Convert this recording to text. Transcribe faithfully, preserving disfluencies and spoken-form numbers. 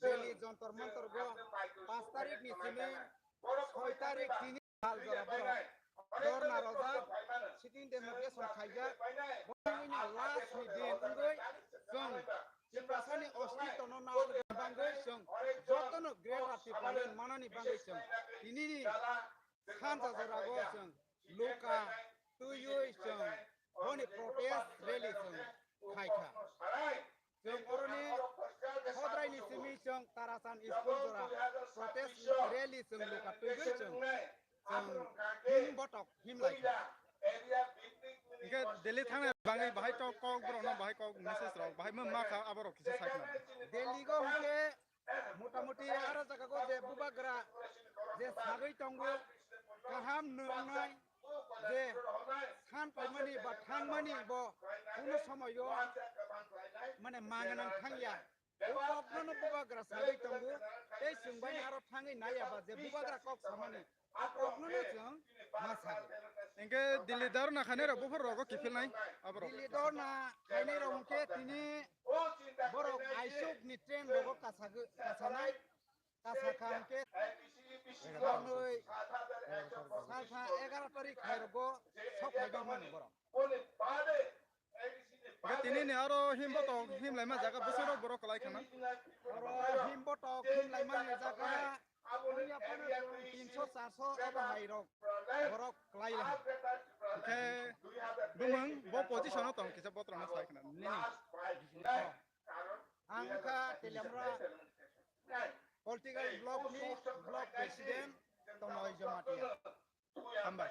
Delhi Jantar Mantar go pas tarik ni simi soi tarik tini sal jora borok dorna rojak, sitting demonstration khaijak. Bo wngwi last ni din wngwi chwng Tiprasani ostitwno nalani bagwi chwng jotono Greater Tipraland manani bagwi chwng tinini sanja jorao chwng luka twiwi chwng boni protest rally chwng khaikha. Chwng oroni Khodraini simi chwng Tarasan school jora protest rally chwng luka twiwi chwng chwng him botok him lai. Hingke Delhi thangna bagwi bahai tok kok borokno bahai kok message rok bahai ma kha aborok kisa sai khna. Delhi go hingke motamuti aro jaga go je bubagra je sagwi tongo kaham nwngnai je san paimani ba thangmani bo kuno somoyo mane manganang thangya. Kokno bubagra sagwi tongo, tei chwng bai aro thangwi naiya ba je bubagra kok samani, a kokno no chwng ma sago. Hingke Delhi dharna khainai rok buphar rogo kiphilnai aborok. Delhi dharna khainai rok hingke tini borok aisuk ni train rogo kasago, kasanai, kasakha hingke salsa egaroh tarik hai rogo sok phaiwi mani borok. Hingke tini ni aro him botok him laima jaga bwswk rok borok kwlai khana. Oro him botok him laima ni jaga wngya phano chwng tinso charso abo hai rok borok kwlai lai. Hingke bumung bo position o tong kisa botrok no sai khana nini. Ang wngkha Teliamura political block ni block president Tonoy Jamatia. Hambai.